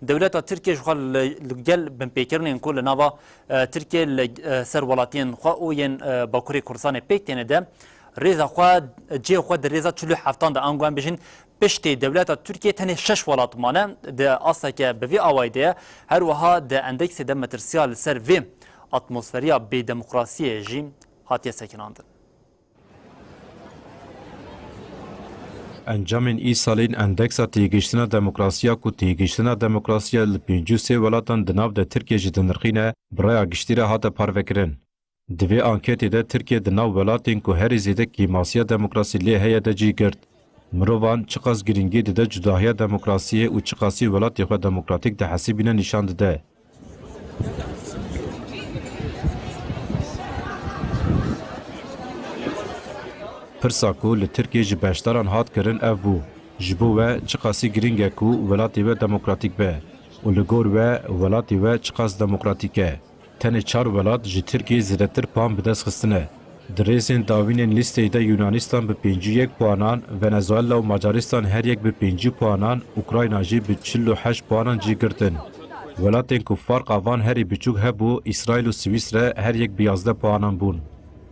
Dewleta Tirkiye jixwe li, li gel binpêkirinên ku li nava, e, Tirkiye li, e, ser welatiyên xwe û yên, e, Bakurê Kurdistanê pêk têne de, Rêza xwe, cihê xwe di rêza çil û heftan de, ango em bêjin, piştî dewleta Tirkiyê tenê şeş welat mane. Di asteke bi vî awayî de ye. Her wiha di endeksê de metirsiya li ser vê atmosferiya bêdemokrasiyê jî hatiye sekinandin. Encamên îsalên endeksa têgihiştina demokrasiya ku têgihiştina demokrasiya li pêncî û sê welatan di nav de Tirkiye jî dinirxîne, bi raya giştî re hate parvekirin. Di vê anketê de Tirkiye di nav welatên ku herî zêde kêmasiya demokrasî lê heye de cî girt. Mirovan çiqas girîngî dide cudahiya demokrasiyê û çiqasî welatê xwe demokratîk dihesibîne nîşan dide. Pirsa ku li Tirkiyê ji beşdaran hat kirin ev bû, ji bo we çiqasî girîng e ku welatê we demokratîk be û li gor we welatê we çiqas demokratîk e? Tenê çar welat ji Tirkiyê zêdetir puan bi dest xistine. Di rêzên dawînên lîsteyê de Yunanistan bi pêncî û yek puanan, Venezuela û Macaristan her yek bi pêncî puanan, Ukrayna jî bi çil û heşt puanan cî girtin. Welatên ku farqa van herî biçûk hebû, Îsraîl û Swîsre her yek bi yazdeh puanan bûn.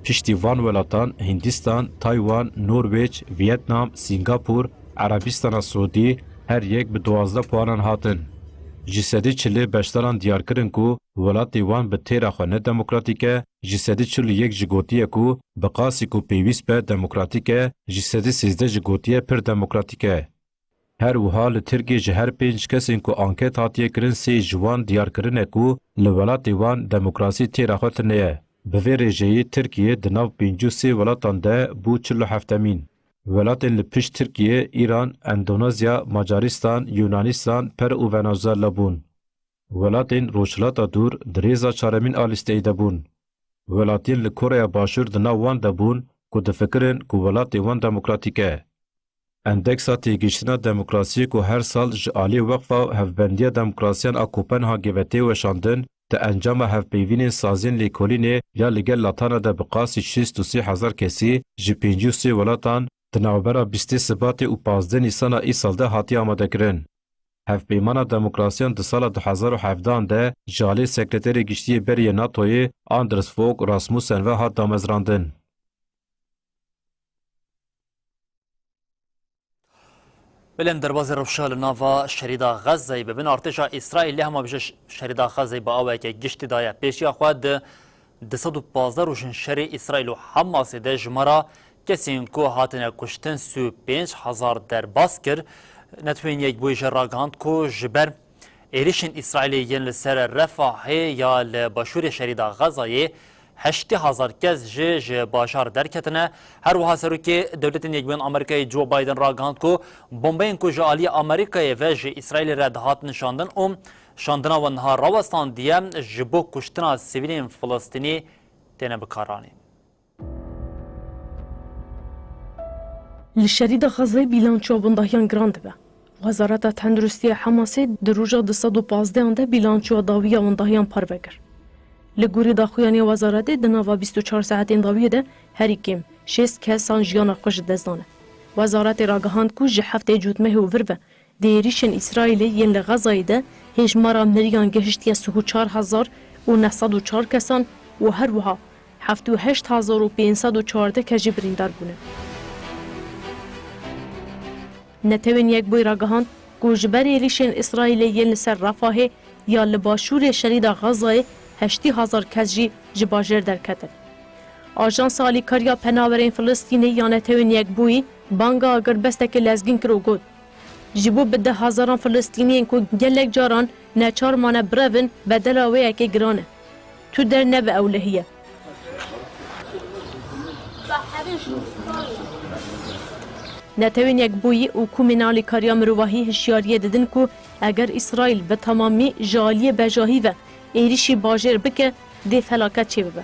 Piştî van welatan, Hindistan, Taywan, Norwêc, Vietnam, Sîngapûr, Erebistana Siûdî her yek bi duwazdeh puanan hatin. Ji sedî çilê beşdaran diyar kirin ku welatê wan bi têra xwe ne demokratîk e, ji sedî çil û yek jî gotiye ku bi qasî ku pêwîst be demokratîk e, ji sedî sêzdeh jî gotiye pir demokratîk e. Her wiha li Tirkiyê ji her pênc kesên ku anket hatiye kirin sê ji wan diyar kirine ku li welatê wan demokrasî têra xwe tune ye. Bi vê rêjeyê Tirkiye di nav pêncî û sê welatan de bû çil û heftemîn. Welatên li pişt Tirkiye, Îran, Endonezya, Macaristan, Yunanistan, Peru û Venezuela bûn. Welatên Rojhilata Dûr di rêza çaremîn a lîsteyê de bûn. Welatiyên li Koreya Başûr di nav wan de bûn ku difikirin ku welatê wan demokratîk e. Endeksa têgihiştina demokrasiyê ku her sal ji alî Weqfa Hevbendiya Demokrasiyan a Kopenhagê ve tê weşandin, di encama hevpeyvînên saziyên lêkolînê ya li gel Latana de bi qasî şêst û sê hezar kesî ji pêncî û sê welatan di navbera bîstê Sibatê û pazdeh Nîsana îsal de hatiye amadekirin. Hevpeymana Demokrasiyan di sala du hezar û hevdehan de ji alî Sekreterê Giştî yê berî yê NATOyê Anders Fogh Rasmussen ve hat damezrandin. Belê em derbazî rewşa li nava şerîda Xezeyê bibin. Artêşa Îsraîlê hema bije ş-, şerîda Xezeyê bi awayeke giştî daye. Pêşiya xwe di du sed û pazdeh rojên şerê Îsraîl û Hamasê de jimara kesên ku hatine kuştin sî û pênc hezar derbas kir. Netewên Yekbûyî jî ragihand ku ji ber êrişên Îsraîlê yên li ser Refahê ya li başûrê şerîda Xezayê heştê hezar kes jî ji bajar derketine. Her wiha Serokê Dewletên Yekbûyên Amerîkayê Joe Biden ragihand ku bombeyên ku ji aliyê Amerîkayê ve ji Îsraîlê re dihatin şandin û şandina wan niha rawestandiye, ji bo kuştina sivîlên Filistînî têne bikaranîn. Li şerîda Xezayê bîlançoya windahiyan giran dibe. Wezareta Tenduristiya Hamasê di roja du sed û pazdehan de bîlançoya dawî ya windahiyan parve kir. Li gorî daxuyaniya wezaretê, di nava bîst û çar saetên dawiyê de herî kêm şêst kesan jiyana xwe ji dest dane. Wezaretê ragihand ku ji heftê Cotmehê û vir ve di êrîşên Îsraîlê yên li Xezayê de hêjmara miriyan gihiştiye sih û çar hezar û neh sed û çar kesan û her wiha heft û heşt hezar û pênc sed û çardeh kes jî birîndar bûne. Netewên Yekbûyî ragihand ku ji ber êrîşên Îsraîlê yên li ser Refahê ya li başûrê şerîda Xezayê heştê hezar kes jî ji bajêr derketin. Ajansa Alîkariya Penaberên Filistînê ya Netewên Yekbûyî banga agirbesteke lezgîn kir û got, Ji bo bi deh hezaran Filistîniyên ku gelek caran neçar mane birevin, bedela wê yekê giran e. Tu dernebe ewlehî ye. Netewên Yekbûyî û Komên Alîkariya Mirovahî hişyariyê didin ku eger Îsraîl bi temamî ji aliyê bejahî ve êrîşî bajêr bike, dê felaket çêbibe.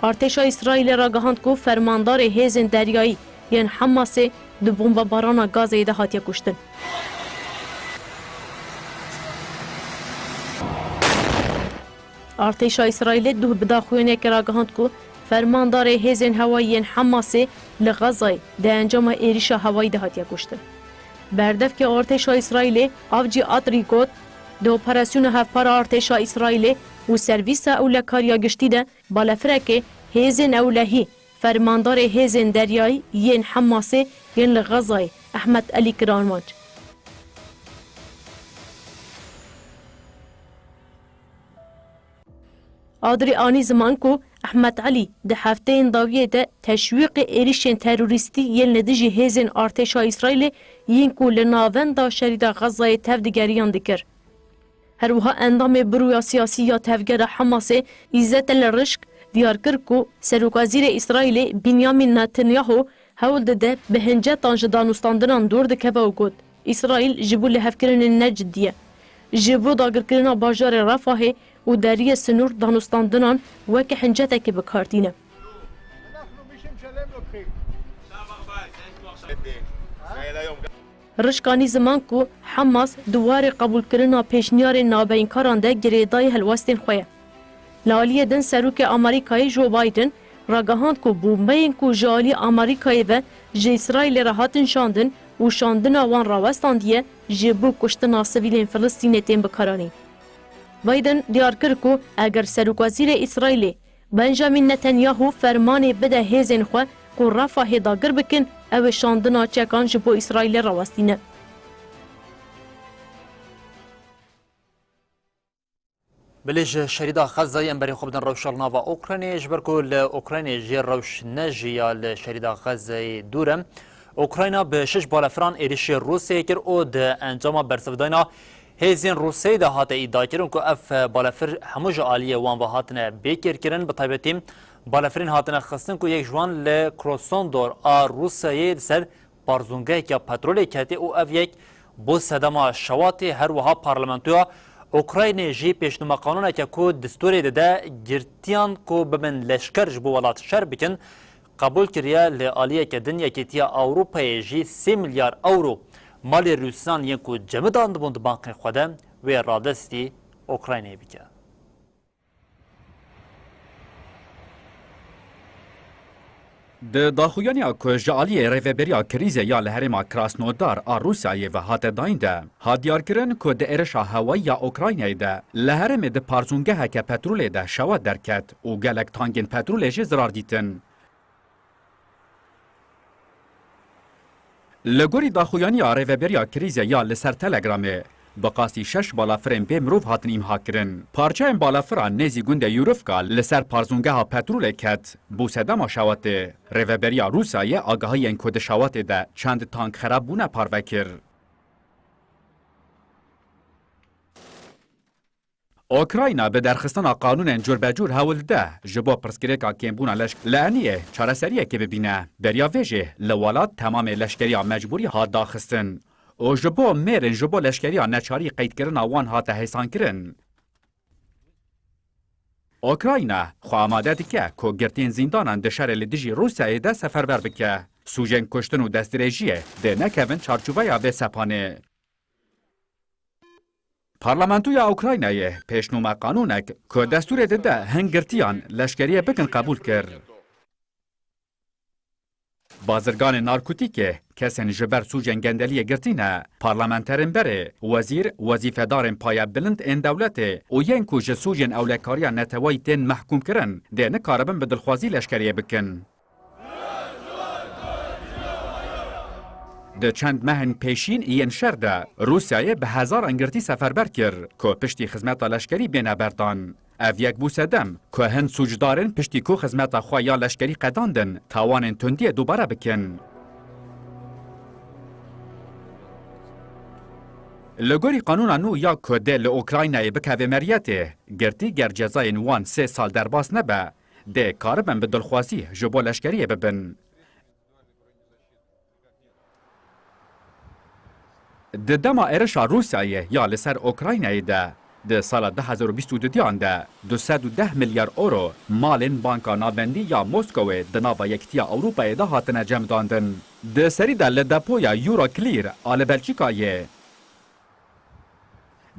Artêşa Îsraîlê ragihand ku fermandarê hêzên deryayî yên Hamasê di bombebarana Gazeyê de hatiye kuştin. Artêşa Îsraîlê duh bi daxuyaniyekê ragihand ku fermandarê hêzên hewayî yên Hamasê li Xezayê di encama êrîşa hewayî de hatiye kuştin. Berdevkê artêşa Îsraîlê Avcî Atrî got, Di operasyona hevpar a artêşa Îsraîlê û servîsa ewlekariya giştî de balefirekê hêzên ewlehî Fermandarê hêzên deryayî yên Hemasê yên li Xezayê Ehmed Elî kir armanc. Adrî anî ziman ku Ehmed Elî di hefteyên dawiyê de teşwîqê êrişên terorîstî yên li dijî hêzên artêşa Îsraîlê yên ku li navenda şerîda Xezayê tevdigeriyan dikir. Her wiha endamê Buroya Siyasî ya tevgera Hemasê Îzzet El Rişk diyar kir ku Serokwezîrê Îsraîlê Binyamin Netanyahu hewl dide bi hincetan ji danûstandinan dûr dikeve û got, Îsraîl ji bo lihevkirinên ne cidî ye. Ji bo dagirkirina bajarê Refahê û deriyê sinûr danûstandinan weke hincetekê bi kar tîne. Rişk anî ziman ku Hamas di warê qebûlkirina pêşniyarên navbeyînkaran de girêdayî helwestên xwe ye. Li aliyê din Serokê Amerîkayê Joe Biden ragihand ku bombeyên ku ji alî Amerîkayê ve ji Îsraîlê re hatin şandin û şandina wan rawestandiye ji bo kuştina sivîlên Filistînê tên bikaranîn. Biden diyar kir ku eger Serokwezîrê Îsraîlê Benjamin Netanyahu fermanê bide hêzên xwe ku Refahê dagir bikin, ew ê şandina çekan ji bo Îsraîlê rawestîne. Belê ji şerîda Xezayê em berê xwe bidin rewşa li nava Ukraynê, ji ber ku li Ukraynê jê rewş ne jî ya li şerîda Xezayê dûr e. Ukrayna bi şeş balefiran êrişê Rûsyayê kir û di encama bersivdayna hêzên Rûsyayê de hate îdiakirin ku ev balefir hemû ji aliyê wan ve hatine bêkêrkirin, bi taybetî balefirên hatine xistin ku yek ji wan li Krosondor a Rûsyayê li ser parzûngeheke petrolê ketê û ev yek bû sedema şewatê. Her wiha Parlamentoya Ukraynê jî pêşnûmeqanûneke ku distûrê dide girtiyan ku bibin leşker ji bo welat şer bikin, qebûl kiriye. Li aliyeke din Yekîtiya Ewropayê jî sê milyar ewro malê Rûsan yên ku cemidan dibûn di bankên xwe de wê radestî Ukraynayê bike. Di daxuyaniya ku ji aliyê Rêveberiya Krîzê ya li herêma Krasnodar a Rûsyayê ve hate dayîn de, hat diyarkirin ku di êrişa hewayî ya Ukraynayê de li herêmê di parzûngeheke petrolê de şewat derket û gelek tankên petrolê jî zirar dîtin. Li gorî daxuyaniya Rêveberiya Krîzê ya li ser Telegramê, bi qasî şeş balafirên bê mirov hatin îmhakirin. Parçeyên balafiran nêzî gundê Yurivka li ser parzûngeha petrolê ket, bû sedema şewatê. Rêveberiya Rûsyayê agahiyên ku di şewatê de çend tank xerab bûne parve kir. Ukrayna bi derxistina qanûnên curbecûr hewl dide ji bo pirsgirêka kêmbûna leşk li Eniyê çareseriyekê bibîne. Beriya vê jî li welat temamê leşkeriya mecbûrî hat daxistin û ji bo mêrên ji bo leşkeriya neçarî qeydkirina wan hate hêsankirin. Ukrayna xwe amade dike ku girtiyên zîndanan di şerê li dijî Rûsyayê de seferber bike. Sûcên kuştin û destdirêjiyê dê nekevin çarçoveya vê sepanê. Parlamentoya Ukraynayê pêşnûme qanûnek ku destûrê dide hin girtiyan leşkeriyê bikin qebûl kir. Bazirganên narkotîkê kesên ji ber sûcên gendeliyê girtî ne, parlamenterên berê, wezîr, wezîfedarên paye bilind ên dewletê û yên ku ji sûcên ewlekariya neteweyî tên mehkûmkirin dê nikaribin bi dilxwazî leşkeriyê bikin. Di çend mehên pêşîn yên şer de Rûsyayê bi hezaran girtî seferber kir ku piştî xizmeta leşkerî bêne berdan. Ev yek bû sedem ku hin sûcdarên piştî ku xizmeta xwe ya leşkerî qedandin, tawanên tundiyê dubare bikin. Li gorî qanûna nû ya ku dê li Ukraynayê bikeve meriyetê, girtî ger cezayên wan sê sal derbas nebe, dê karibin bi dilxwazî ji bo leşkeriyê bibin. Di dema êrişa Rûsyayê ya li ser Ukraynayê de, di sala du hezar û bîst û duyan de du sed û deh milyar euro malên Banka Navendî ya Moskowê di nava Yekîtiya Ewropayê de hatine cemdandin. Di serî de li depoya Euroclear a li Belçîkayê.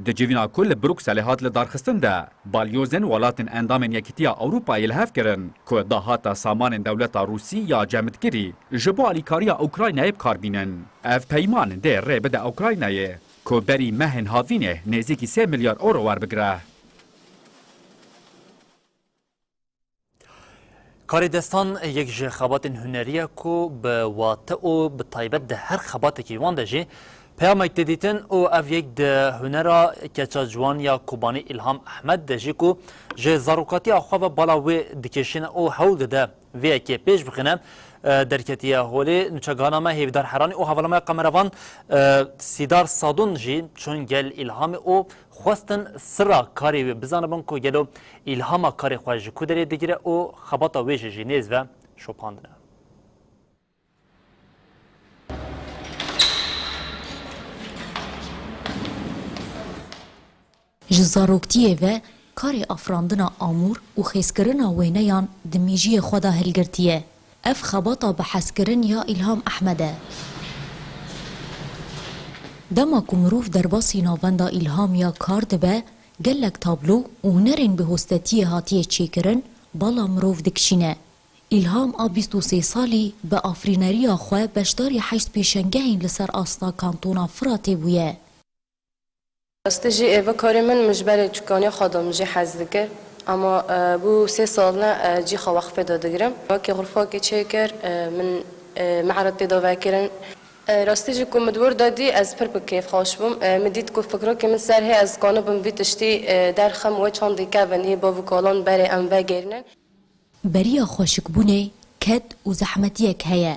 Di civîna ku li Brukselê hat lidarxistin de, balyozên welatên endamên Yekîtiya Ewropayê li hev kirin ku dahata samanên dewleta Rûsî ya cemidkirî ji bo alîkariya Ukraynayê bi kar bînin. Ev peyman dê rê bide Ukraynayê ku berî mehên havînê nêzîkî sê milyar euro werbigire. Karê destan yek ji xebatên hunerî ye ku bi wate û bi taybet di her xebatekî wan de jî peyamek tê dîtin û ev yek di hunera keça ciwan ya Kobanî Îlham Ehmed de jî ku ji zarokatiya xwe ve bala wê dikêşîne û hewl dide vê yekê pêş bixîne, e, derketiye holê. Nûçegihana me Hêvîdar Heranî û hevala me ya kameravan, e, Sîdar Sadûn jî çûn gel Îlhamê û xwestin sira karê wê bizanibin ku gelo îlhama karê xwe ji ku derê digire û xebata wê jî ji nêz ve şopandine. Ji zaroktiyê ve karê afirandina amûr û xêzkirina wêneyan di mêjiyê xwe de hilgirtiye. Ev xebata bi hezkirin ya Îlham Ehmed e. Dema ku mirov derbasî navenda Îlham ya kar dibe, gelek tablo û hunerên bi hostetiyê hatiye çêkirin, bala mirov dikişîne. Îlham a bîst û sê salî bi afirîneriya xwe beşdarî heşt pêşengehên li ser asta kantona Firatê bûye. Rastî jî êve karê min, min ji berê çûkaniya xwe de min jê hez dikir. Ama, e, bû sê sal ne, e, cîxa wexfê de digirim. Wekî xurfakê çêkir, e, min, e, me'red tê de vekirin. E, rastî jî ku min di wir de dî, ez pir bi kêfxweş bûm. E, min dît ku fikrekî min ser hê, ez kanibim vî tiştî, e, derxim wê çandî kevin, hê bav û kalan berê em vegêrînin. Beriya xweşikbûnê ked û zehmetiyek heye.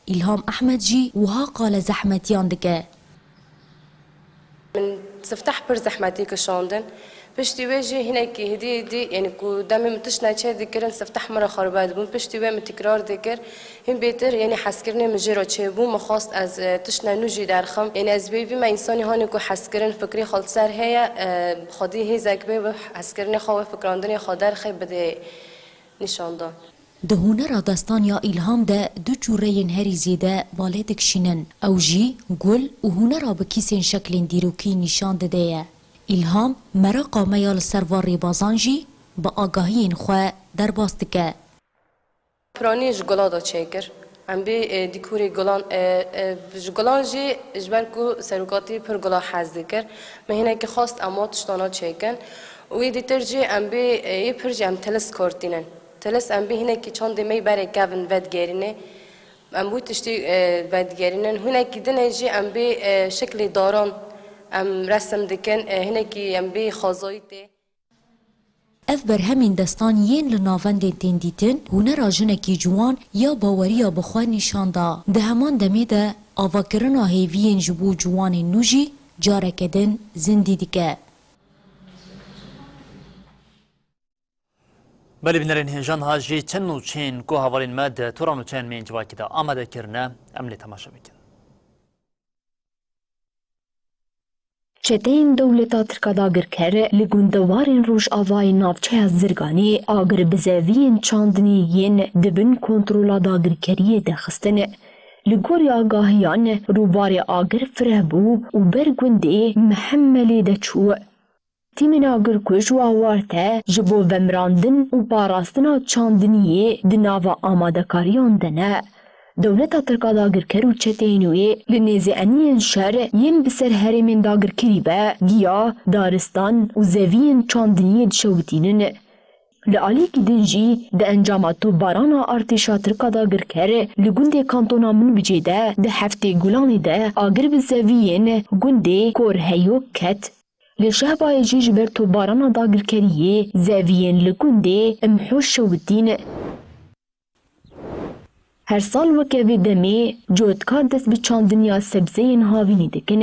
Îlham Ehmed jî wiha qale zehmetiyan dike. Min sifteh pir zehmetî kişandin. Piştî wê jî hinekî hidî hidî, yanî ku demê min tişt neçê dikirin, sifteh min re xerbe dibûn. Piştî wê min tikrar dikir. Hin bêtir, yanî hezkirinê min jê re çêbû. Min xwest ez, e, tiştne nû jî derxim. Yanî ez bêvî me însanî hanê ku hezkirin fikrê xwe li ser heye, e, xwedî hêzek bê bi hezkirinê xwe wê fikrandinê xwe derxê bidê nîşan da. Di hunera destan ya Îlham de du cûreyên herî zêde balê dikişînin. Ew jî gul û hunera bi kîsên şeklên dîrokî nîşan dide ye. Îlham meraqa me ya li ser van rêbazan jî bi agahiyên xwe derbas dike. Piranî ji gula de çêkir. Em bê, e, dîkorê gulan, e, e, ji gulan jî ji ber ku serokatî pir gula hez dikir. Me hinekî xwest em wan tiştana çêkin. Û wî dîtir jî em bê, e, yê pir jî em tilis kar tînin. Tilis em bê hinekî çandê me yê berê kevin vedigêrînê. Em wî tiştî, e, vedigêrînin. Hinekî dinê jî em bê, e, şiklê daran em resim dikin. E, hinekî em bê xazayî tê. Ev berhemên destan yên li navendên tên dîtin, hunera jinekî ciwan ya baweriya bi xwe nîşan da. Di heman demê de avakirina hêviyên ji bo ciwanên nû jî careke din zindî dike. Belê bînerên hêja, niha jî çend nûçeyên ku hevalên me di tora nûçeyên me yên civakî de amade kirine, em lê temaşe bikin. Çeteyên dewleta Tirk a dagirker li gundewarên rojavayê navçeya Zirganê agir bi zeviyên çandinî yên di bin kontrola dagirkeriyê de xistin. Li gorî agahiyan, rûbarê agir fireh bû û ber gundê Mihemelê de çû. Tîmên agirkuj û awarte ji bo vemirandin û parastina çandiniyê di nava amadekariyan de ne. Dewleta Tirk a dagirker û çeteyên wê li nêzî eniyên şer yên bi ser herêmên dagirkerî ve giya, daristan û zeviyên çandiniyê dişewitînin. Li aliyekî din jî di encama topbarana artêşa Tirk a dagirker li gundê kantona Minbicê de di heftê Gulanê de agir bi zeviyên gundê Kor Heyo ket. Li Şehbayê jî ji ber topbarana dagirkeriyê zeviyên li gundê Imho şewitîn. Her sal weke vê demê cotkar dest bi çandiniya sebzeyên havînî dikin.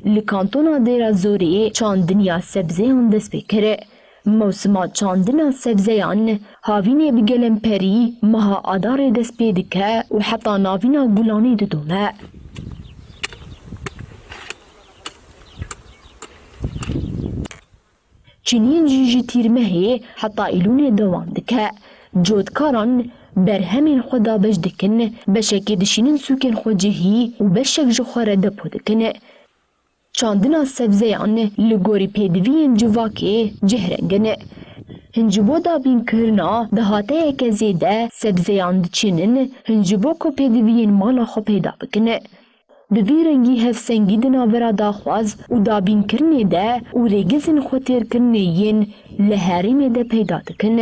Li kantona Dêra Zorê çandiniya sebzeyan dest pê kir. Mewsima çandina sebzeyan havînê bi gelemperî meha Adarê dest pê dike û heta navîna Gulanê didome. Çiniyên jî ji Tîrmehê heta Îlûnê dewam dike. Cotkaran berhemên xwe dabeş dikin, beşekê dişînin sûkên xwe cihî û beşek ji xwe re depo dikin. Çandina sebzeyan li gorî pêdiviyên civakê cihreng in. Hin ji bo dabînkirina dahateyeke zêde sebzeyan diçînin, hin ji bo ku pêdiviyên mala xwe peyda bikin. bi vî rengî hevsengî di navbera daxwaz û dabînkirinê de û rêgizên xwetêrkirinê yên li herêmê de peyda dikin.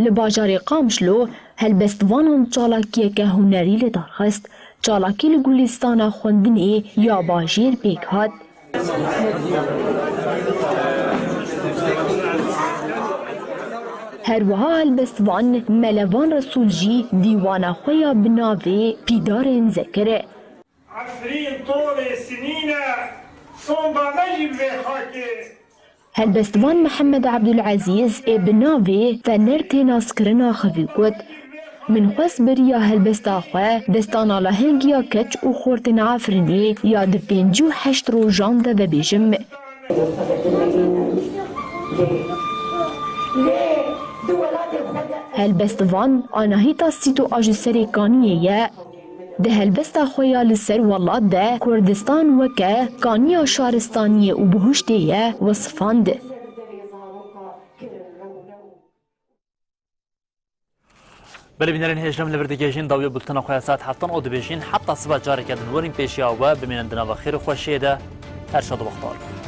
Li bajarê Qamişlo helbestvanan çalakiyeke hunerî li dar xist. Çalakî li Gulîstana Xwendinê ya bajêr pêk hat. Her wiha helbestvan Melevan Resûl jî dîwana xwe ya bi navê Pîdarên Zekir. Efrîn torê sinîne, sonda me jî bi vê xakê. Helbestvan Mihemed Ebdulezîz ê bi navê Fener tê naskirina xevî got, Min xwest bi riya helbesta xwe destana lehengiya keç û xortên Efrînê ya di pêncî û heşt rojan de vebêjim. Helbestvan anahîta Sîto a ji serê Kaniyê ye. Di helbesta xwe ya li ser welat de Kurdistan weke kaniya şaristaniyê û bihuştê ye wesifand. Belê bînerên hêjlem, li vir digihêjin dawiya bultena xwe ya saet heftan û dibêjin heta siba careke din werin pêşiya we, bimînin di nava xêr û xweşiyê de. Her şad û bextewar.